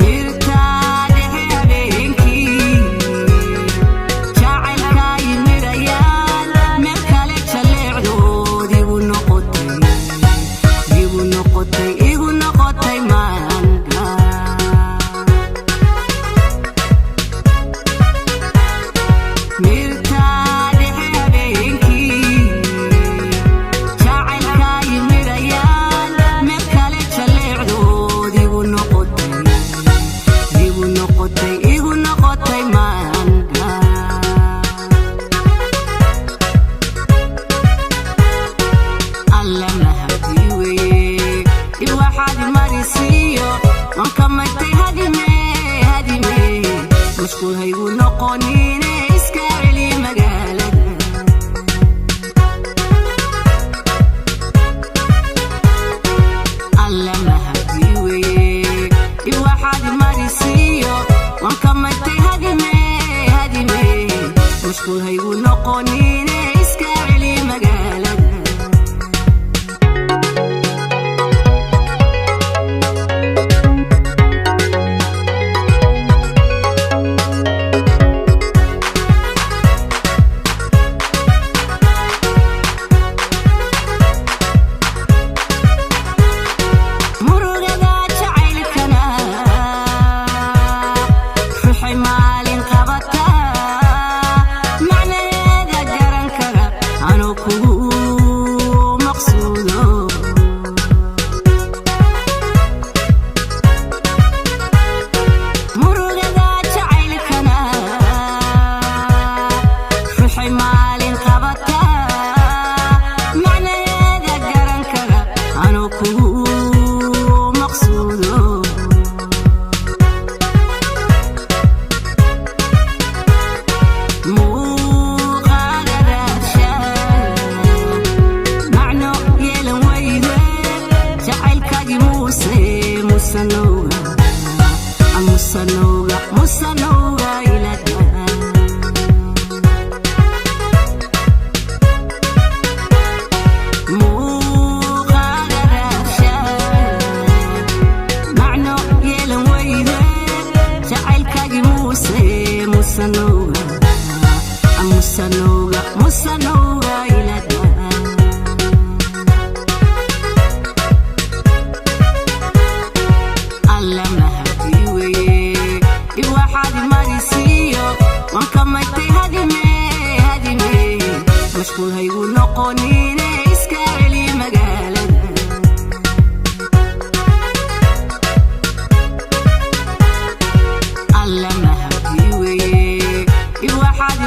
Mirtaa dhexe habeenkii jacaylka imirayaan meel kale jaleecdood igu noqotay, igu noqotay, igu noqotay maanga. Mirtaa dhexe habeenkii jacaylka imirayaan meel kale jaleecdood igu noqotay, igu noqotay, igu noqotay maanga. Alla mahadi weye dhib waxaad marisiiyo waan ka magtay. Hadime, hadime, mashquul haygu noqonine iska celi magaalada. Alla mahadi weye dhib waxaad marisiiyo waan ka magtay. Hadime, hadime, mashquul haygu noqonine iska celi magaalada. Murugada jacaylkana ruxay maalin qabata macnaheeda garan kara anuu kugu maqsuudo. Murugada jacaylkana ruxay maalin qabata macnaheeda garan kara anuu kugu maqsuudo. Muuqaaga raadsha macno yeelan weyde jacaylkaagii muuse musanowga, musanowga, musanowga ilada. Muuqaaga raadsha macno yeelan weyde jacaylkaagii muuse musanowga, musanowga, musanowga ilada. Alla mahadi weye dhib waxaad marisiiyo waan ka magtay. Hadime, hadime, mashquul haygu noqonine.